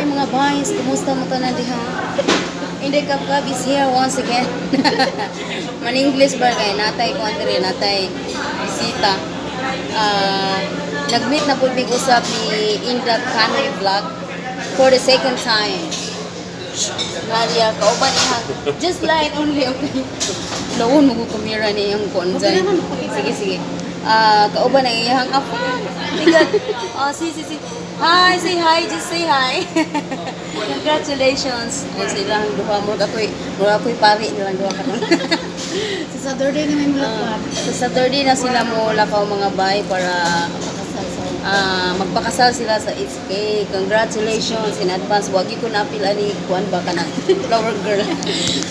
Hi, mga guys, kumusta mo tanan diha? Inday Kabkab is here once again. Man-English ba kay natay ko diri, natay bisita. Ah, nag-meet na pud mig usab ni Indak Kanoy Vlog for the second time. Nadia, kauban niya. Just light only, okay? Lawon mo ko kamera ni iyang kuan Okay dyan. naman, okay. Sige, sige. Ah, kauban ang iyang afan. Tingnan. Oh, si, si, si. Hi, say hi, just say hi. Congratulations. Ay, sila ang duha. Murag ako'y pari nilang duha karon. Sa Saturday na may mulakad. Sa Saturday na sila mo lakaw, mga bay, para magpakasal sila sa HK. Congratulations in advance. Wagi ko napil ani kuan ba ka na flower girl.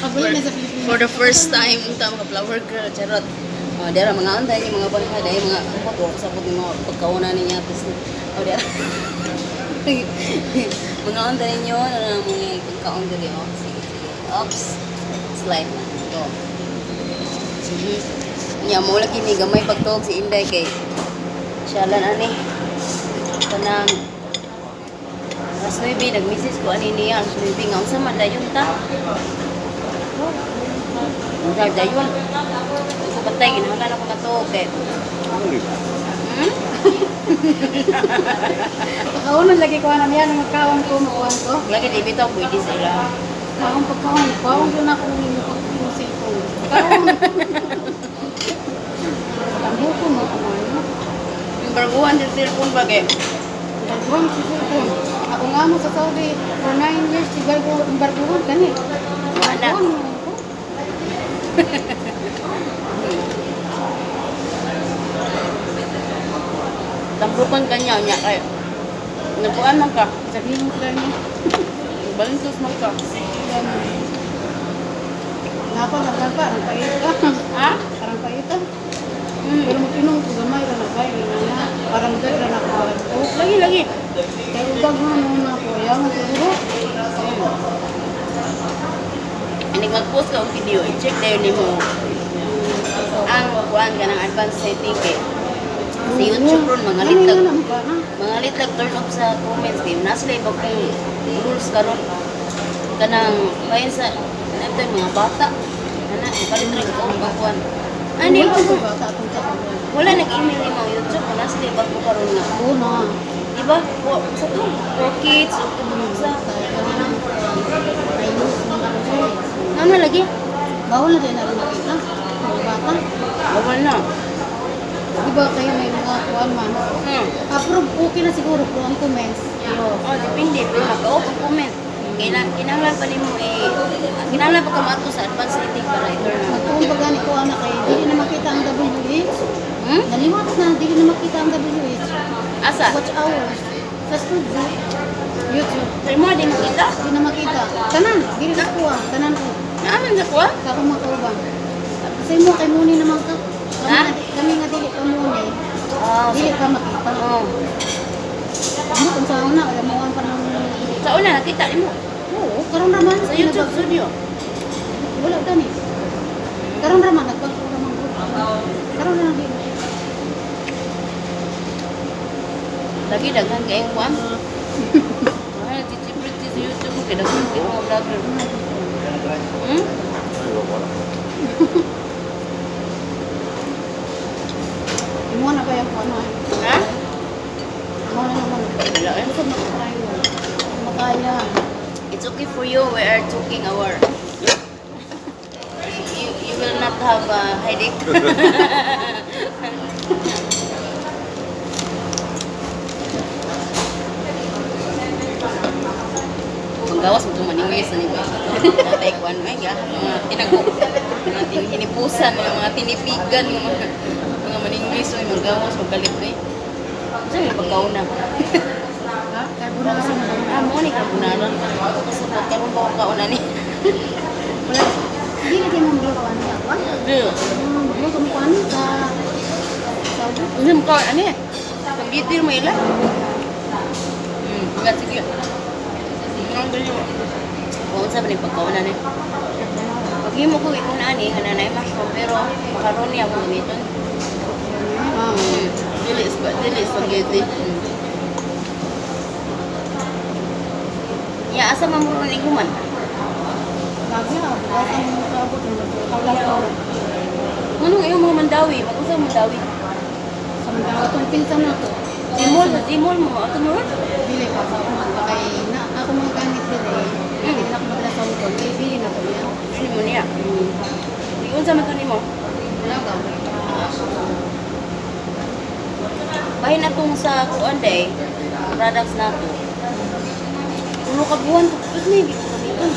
Paguli na sa Pilipinas. For the first time unta mga flower girl, charot. Oh, dira mga anday mga bangka dai mga ambot wa sabot ni mga pagkauna niya tapos. Oh, dira. Mga anday ninyo na mga pagkaon diri, oh. Sige, sige. Oops. Slide na. Go. Nya mo lagi ni gamay pagtuog si Inday kay siya lan ani kanang alas 9 nag-message ko ani niya alas 9 nga unsa man dayon ta. Unsa dayon? Di ko bantay, kinahanglan ako matuog kay Pagkaonon lagi ko alam yan, magkaon ko, makuhan ko. Lagi di bitaw pwede sa ila. Kaon pagkaon, kaon ko na kung yung yung cellphone. Kaon. Tambuko mo kumain. Yung barguhan sa cellphone ba kay Barbuhan sa cellphone. Ako nga mo sa Saudi, for 9 years, si Barbo, barbuhan kani. Wala. Barbuhan mo ko. Tambukan kanya nya kay nabuan man ka. Sabihin mo sila niya. Balintos man ka. Napa, napa, parang paita. Ha? Parang paita. Mm. Pero mag-inom ko gamay, ra na ba, ra na. Parang dali, ra na ko. Lagi lagi. Kaya ubag na noon ako, ayaw na siguro. Ani mag-post ka og video, i-check dayon nimo ang kuan ka ng advanced setting kay sa YouTube ron mga Ano litag yun ang ba, ha? mga litag turn off sa comments kay nasa sila iba kung rules karon kanang bahin sa nagtay mga bata ana palit ra ko ang kuan ani. Wala ko ba sa atong sa kuwan? Wala nag-email ni mga YouTube wala sila iba ko karon nga Oo na. di ba sa to for kids o sa Sa kanang ay use mga results. ano lagi. Bawal na din na rin nakita. Mga bata. Bawal na. Di ba kayo may mga kuwan man? Approve, okay na siguro kung ang comments. Pero, Oh, depende. Pero mag-off ang comment. Kinahanglan pa nimo eh, kinahanglan pa ka maadto sa advanced setting para i-turn on. magtuon pa gani ko anak kay dili na makita ang WH. Hmm? Naliwat na, dili na makita ang WH. Asa? Watch hours. Sa studio. YouTube. Sa imo di makita? Di na makita. Tanan, dili na kuha. Tanan ko. Naaman sa kuha? Sa akong mga kauban. Sa imo kay muni naman ka. Kami, Ha? nga, kami nga dili pa muni. Ah, Dili pa makita. oh. Ano kung sa una, alam mo ang parang Sa una nakita nimo Oo, karon raman sa YouTube studio. Wala gani. Karon raman nagbago raman ko. Karon na lang din. Lagi daghan kayong kuan. Ay, chichiprit sa YouTube kay daghan kay mga vlogger. Imo na ba yung kuan? Ha? Imo na naman. Wala eh. Busog na ko tayo. Makaya. It's okay for you. We are talking our. You will not have a headache. Panggawas mo itong maningis na ba? Tatay kuan may ga mga tinago, mga hinipusan, mga tinipigan, mga maningis oy manggawas magkalit oy. Sa may pagkauna. Ha? Carbonara na lang. Ah, mo ni carbonara. Kasabot karon ba ko kauna ni? Wala. Dili kayo mo magluto ani ako. Di. Magluto mo kuan sa Saudi. Ano mo kaon ani? Paggitir mo ila. Nga sige. Ang dali mo. Kung sa ni pagkauna ni. Paghimo ko ikaw na ani nga nanay mushroom pero macaroni ako gamiton. Ah. Dili spaghetti. Ya, asa man mo ron iguman? Lagi ah, bukasan mo kaabot yung nagkaulang ko. Nganong iyong mga Mandawi? Mag-usa Mandawi. Sa mga itong pinsan na to. Jimol, sa Jimol mo. Ato mo ron? Bili pa sa akong mga kay na ako mga gamit din eh. Hindi na ako magdala sa Hong Kong. Eh, bili na ko niya. Ano mo niya? Iunsa man to nimo? Wala ka. Bahin atong sa kuan day, products nato. Ulo ka buwan, tapos may hindi ko gamiton.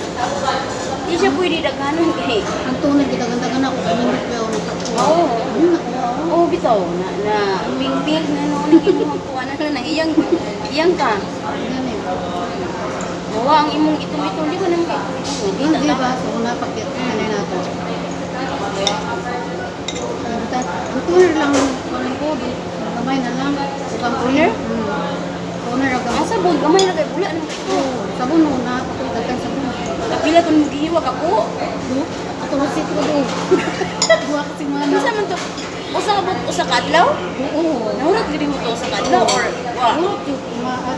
Di siya pwede daghanon kay. Ang tunay, gitagandagan ako kay nindot ba ako. Oo. Ano nakuha ako? Oo, bitaw na na pink pink na noon ang imong kuan na na iyang iyang ka. Yan eh. Mawa ang imong itom-itom di ko naman kay itom-itom. Hindi Kita ba? So, una, pagkit ano na to. Ang toner lang, kunin ko, gamay na lang. Upang Toner? Toner ang Ang sabon gamay ra kay bula nang kay ko. Oo, sabon una, ako daghan sabon. Kapila tong gihiwa ka ko. Do, ato receipt ko do. Duha ka semana. Unsa man to? Usa ka buok usa ka adlaw? Oo. Nahurat gid mo to usa ka adlaw or wa? Oo,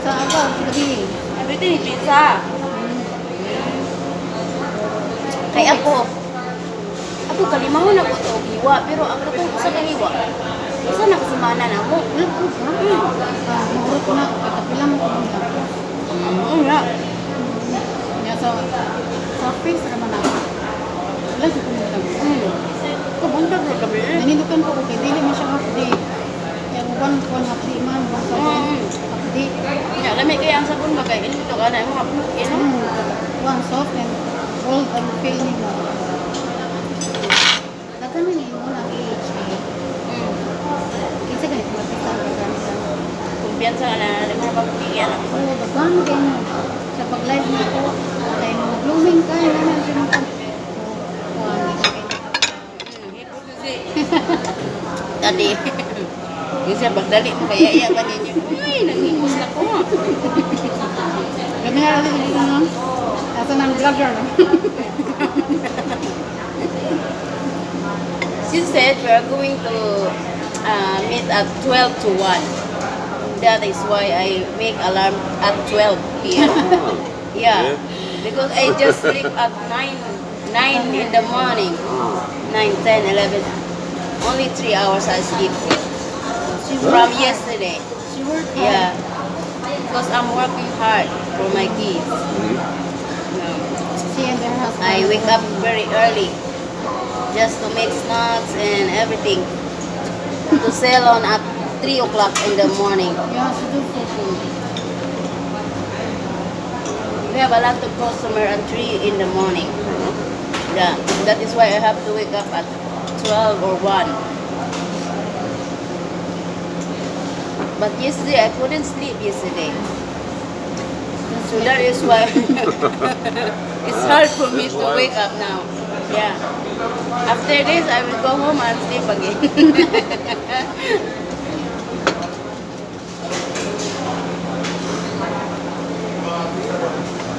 sa agaw, sa gabi. Everything ni pizza. Kay ako, ako kalimahon ako to og hiwa, pero ang katong usa ka hiwa, usa na ka semana na mo. Wala ko ba? Ah, mahurot na ako, katapila mo ko muna. Nga. Nya sa face naman ako. Wala ko muna. Kabuntag ra gabi. Eh. Nanindukan ko kay dili man siya hapdi. Yang one one hapdi man, one sabon. Hapdi. Nya lami kay ang sabon ba kay ito ka na imong hapon ino. One soft and gold ang feeling mo. Daghan man mo na AHA. Kinsa ganit mo sa paggamit. Kumpiyansa na na mo pagpigyan. Oo, daghan kay mo. Sa pag-live na ako, kay mga blooming kayo na siya mga Dali. Yung siya pagdali mo kaya iya ba ninyo? Uy, nangingos na ko. Gabi na lang dito no? Asa ng vlogger no? She said we are going to meet at 12 to 1. That is why I make alarm at 12 p.m. Yeah, because I just sleep at 9 in the morning. 9, 10, 11. Only 3 hours I sleep She from worked hard. yesterday. She worked hard. Yeah, because I'm working hard for my kids. Yeah. She and her husband. I wake up very early just to make snacks and everything to sell on at 3 o'clock in the morning. Yeah, she do cooking. We have a lot of customer at 3 in the morning. Yeah, that is why I have to wake up at 12 or 1. But yesterday, I couldn't sleep yesterday. So that is why it's hard for me That's to wild. wake up now. Yeah. After this, I will go home and sleep again.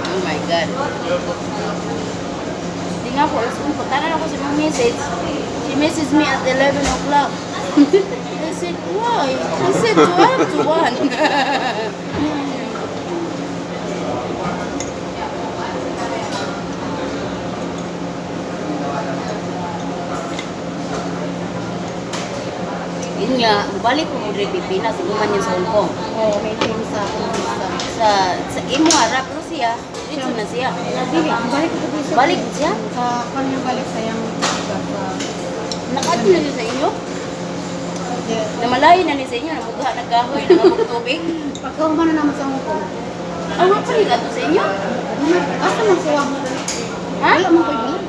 Oh my God. Hindi nga po, alas 1. Tanan ako sa mga message. She messaged me at 11 o'clock. I said, why? She said 12 to 1. Yun nga, balik ko mo diri Pilipinas, guman niya sa Hong Kong. Oh, may team sa akong visa. Sa imo harap ro siya, dito na siya. Dili, balik ko po siya. Balik siya? Sa kanya balik sa iyang sa Nakaadto na siya sa inyo. Yeah. Namalayo na ni sa inyo, namugha nagkahoy, nangabog tubig. Pagkahuman na naman sa Hong Kong. Ang wa pa ni kadto sa inyo? Ano, asa man kuha mo? Ha? Wala man ko'y balay.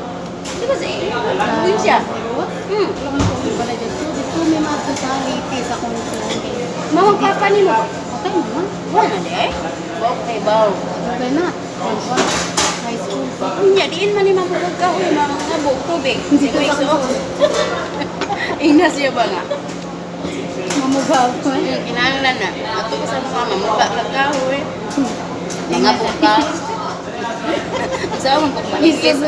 Di ba sa inyo? Doon siya. Hmm. Wala man ko'y balay dito. Dito may mga sa Leyte sa Hong Kong. Mama papa nimo. Okay naman. Wala na di ay. Okay, baw. Okay na. High school. Unya diin man ni mamugag kahoy, mamangabog tubig. Si Dito sa Kuya Ina siya ba nga? Mamugaw ko eh. Yung kinahanglan na. Ato ko sa mga mamuga ka kahoy. Mga ka. Sa among pagmanigis.